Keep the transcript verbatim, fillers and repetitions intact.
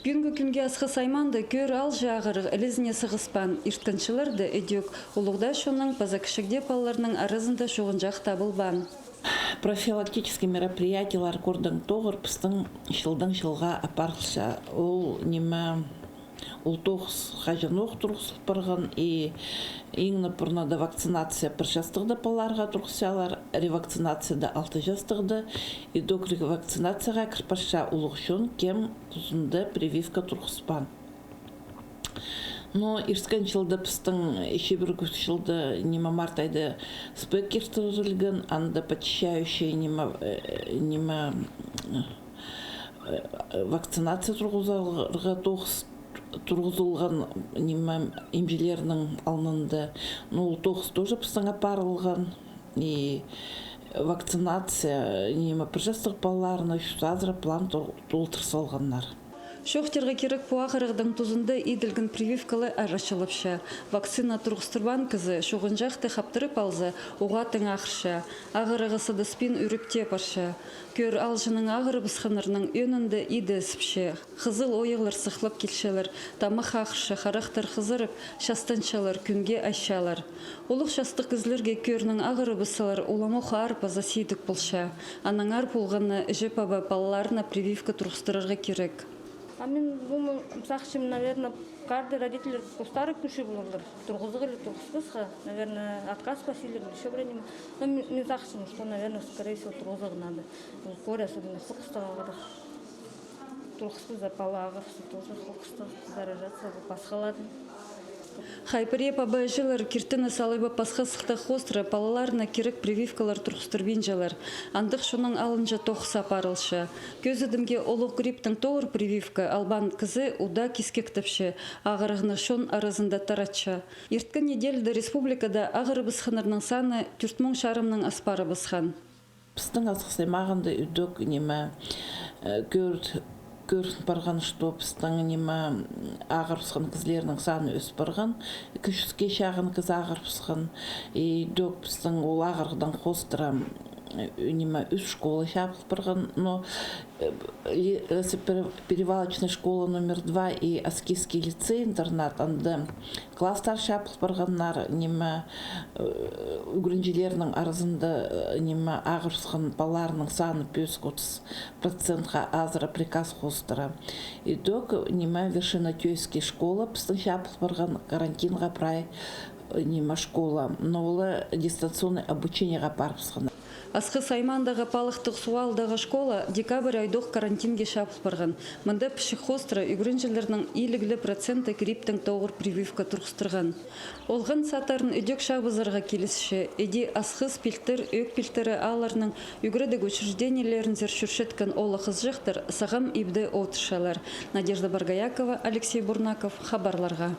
Пӱӱнгі кӱнге Асхыс аймаанда кӧр аалҷы ағырығ ілезіне сығыспаан, ирткен чылларда ідӧк улуғ даа чонның, паза кічіг дее палаларның аразында чуғынҷах табылбаан. Профилактический мероприятиелер, кӧрдің, тоғыр пістің чылдаң чылға апарылча. Ол ниме, ол тоғыс хаҷанох турғызыл парған, и иң не пурнада вакцинация пір частығда палаларға турғысчалар, ревакцинацияда алты частығда, и ідӧк ревакцинацияға кір парча улуғ чон, кем тузында прививка турғыспаан. Но ирткен чылда пістің, чибіргі чылда, ниме, март айда спек иртірілген, анда почищающий, ниме, э, ниме, э, вакцинация турғызарға тоғыс турғызылған, ниме, имҷілернің алнында. Но ол тоғыс тоже пістің апарылған. И вакцинация, ниме, пір частығ палаларына чӱс азыра план тол-, толдыр салғаннар. Чоохтирға кирек, пу ағырығдаң тузында иділген прививкалар арачылапча. Вакцина турғыстырбаан кізі чуғынҷахты хаптырып алза, уғаа тың ағырча. Ағырығ сыдаспин ӱреп тее парча. Кӧр аалҷының ағырыбысханнарның ӧӧнінде иді ізіпче. Хызыл ойығлар сыхлап килчелер, тамах ағырча, харахтар хызырып, частанчалар, кӱнге айчалар. Улуғ частығ кізілерге кӧрнең ағырыбыссалар, уламох аар паза сидік полча. Аннаңар полғанны іҷе-паба палаларына прививка турғыстырарға кирек. А мин, ну, сағынчам, наверное, каждый родитель постары кӱчі поларлар. Турғызарға или турғыспасха, наверное, отказ пасчалар, ещё вроде ниме. Но мин, мин сағынчам, что, наверное, скорее всего, турғызарға надо. Кӧр, особенно хылғыстығ ағырығ. Турғыспаза, пала ағырыбысса, тоже хылғыстығ, заражаться пасхаладаң. Хай пірее паба-іҷелер киртіні салайбап пасха сыхтағ хоостыра палаларына кирек прививкалар турғыстырбинчалар. Андағ чонның алнынҷа тоғыс апарылча. Кӧзідімге, улуғ грипптең тоғыр прививка албаан кізі удаа кискектепче, ағырығны чон аразында таратча. Ирткен неделяда республикада ағырыбысханнарның саны тӧрт муң чарымнаң ас парыбысхан. Пістің Асхыс аймағында ідӧк, ниме, э, кӧр-, кӧрін парған, что пістің, ниме, ағырыбысхан кізілернің саны ӧс парған, ікі чӱске чағын кізі ағырыбысхан. И ідӧк пістің ол ағырығдаң хоостыра, э, ниме, ӱс школа чабыл парған, но, э, ли-, э, с-, пере-, перевалочная школа номер два и Аскизский лицей-интернат, анда класстар чабыл парғаннар, ниме, э, ӱгренҷілернің аразында, э, ниме, ағырыбысхан палаларның саны пӧзік, отыс процентке азыра приказ хоостыра. Ідӧк, ниме, Вершинотёйский школа пістің чабыл парған, карантинға прай, э, ниме, школа. Но ол дистанционный обучениеға парыбысхан. Асхыс аймаандағы Палыхтығ Суалдағы школа декабрь айдох карантинге чабыл парған. Мында пічік хоостыра ӱгренҷілернің илиг ле проценті грипптең тоғыр прививка турғыстырған. Олған садтарын ідӧк чабызарға килісче. Іди Асхыс, Пилтір, Ӧӧк Пилтірі аалларының ӱгредіг учреждениелерінзер чӧрчеткен оолах-хызыҷахтар сағам ибде одырчалар. Надежда Боргоякова, Алексей Бурнаков, хабарларға.